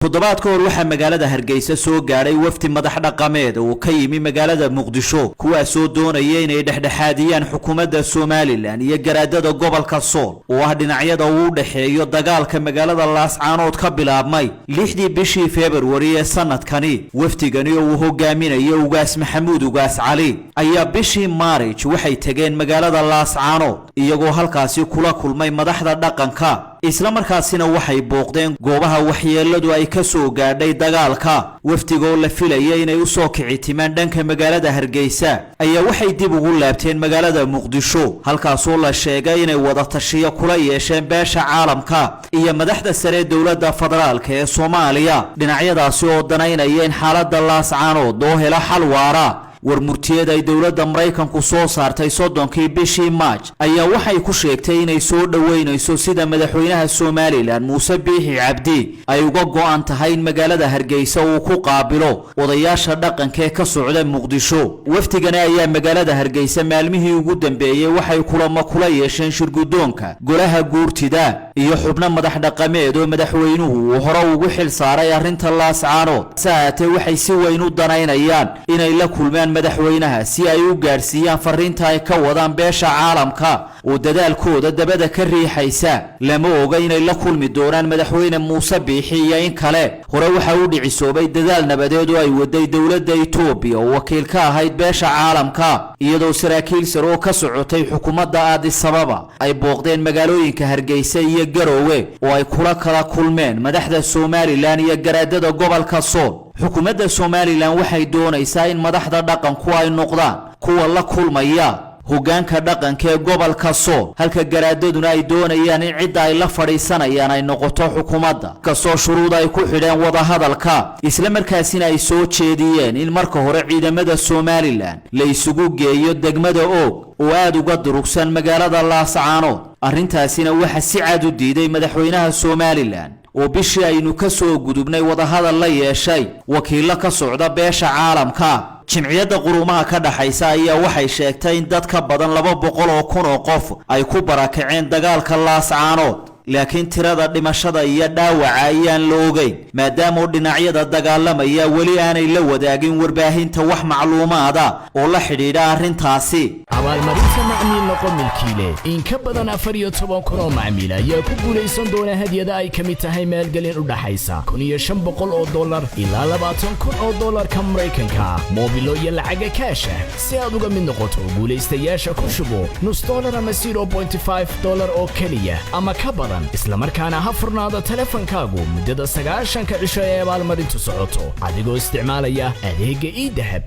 Toddobaad ka hor waxaa magaalada Hargeysa soo gaadhay wafdi madax dhaqameed oo ka yimi magaalada Muqdisho, kuwaasoo doonaya inay dhexdhexaadiyaan xukuumadda Somaliland iyo garaadada gobolka Sool, oo ah dhinacyada uu u dhexeeyo dagaalka magaalada Laascaanood ka bilaabmay 6dii bishii Februari ee sanadkani. Wafdigani oo uu hogaaminayo Ugaas Maxamuud Ugaas Cali ayaa bishii Maarij waxay tegeen magaalada Laascaanood, iyagoo halkaasi kula kulmay madaxda dhaqanka, isla markaasina waxay booqdeen goobaha waxyeeladu ay ka soo gaadhay dagaalka. Wafdigoo la filaya inay u soo kicitimaan dhanka magaalada Hargeysa ayaa waxay dib ugu laabteen magaalada Muqdisho, halkaasoo la sheegay inay wada tashiyo kula yeesheen beesha caalamka iyo madaxda sare dowladda federaalka ee Soomaaliya, dhinacyadaasi oo danaynaya in xaaladda Laascaanood oo hela xal waara. War murtiyeed ay dowladda Maraykanku soo saartay 30kii bishii Maaj ayaa waxay ku sheegtay inay soo dhoweynayso sida madaxweynaha Somaliland Muuse Biixi Cabdi ay uga go'an tahay in magaalada Hargeysa uu ku qaabilo odayaasha dhaqanka ee ka socda Muqdisho. Wafdigani ayaa magaalada Hargeysa maalmihii ugu dambeeyey waxay kulamo kula yeesheen shirguddoonka golaha guurtida iyo xubno madax dhaqameed oo madaxweynuhu uu hore ugu xil saaray arrinta Laascaanood. Se haatee waxay si weyn u danaynayaan inay la kulmaan madaxweynaha si ay u gaadhsiiyaan fariinta ay ka wadaan beesha caalamka oo dadaalkooda dabada ka riixaysa. Lama oga inay la kulmi doonaan madaxweyne Muuse Biixi iyo in kale. Hore waxaa u dhicisoobay dadaal nabadeed oo ay waday dowladda Itoobiya oo wakiil ka ahayd beesha caalamka, iyadoo saraakiil sare oo ka socotay xukuumadda Addis Ababa ay booqdeen magaalooyinka Hargeysa iyo Garoowe, oo ay kula kala kulmeen madaxda Somaliland iyo garaadada gobolka Sool. Xukuumadda Somaliland waxay doonaysaa in madaxda dhaqanku ay noqdaan kuwa la kulmaya hoggaanka dhaqanka ee gobolka Sool, halka garaadaduna ay doonayaan in cidda ay la fadhiisanayaan ay noqoto xukuumadda, kastoo shuruud ay ku xidheen wadahadalka, isla markaasina ay soo jeediyeen in marka hore ciidamada Somaliland la isugu geeyo degmada Oog oo aad uga durugsan magaalada Laascaanood. Arrintaasina waxa si cad u diiday madaxweynaha Somaliland, oo bishii aynu ka soo gudubnay wadahadal la yeeshay wakiillo ka socda beesha caalamka. Jimciyadda Quruumaha ka dhaxaysa ayaa waxay sheegtay in dad ka badan 200,000 oo qof ay ku barakaceen dagaalka Laascaanood, laakiin tirada dhimashada iyo dhaawaca ayaan la ogeyn, maadaama dhinacyada dagaalamaya weli aanay la wadaagin warbaahinta wax macluumaada oo la xidhiidha arrintaasi. Abaalmarinta Macmiil Noqo Milkiile: in ka badan 14,000 oo macmiil ayaa ku guulaysan doona hadyada ay ka mid tahay maalgelin u dhaxaysa $1,500 ilaa 20,000 oo dollarka Maraykanka ah, moobilo iyo lacaga kaasha. Si aad uga mid noqoto guulaystayaasha, ku shubo nus dollar ama $0.5 oo keliya ama ka badan, islamarkaana ha furnaado telefonkaagu muddada 90-ka cisho ee abaalmarintu socoto, adigoo isticmaalaya adeegga eDahab.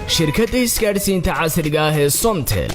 Shirkadda isgaadhsiinta casriga ah ee Somtel.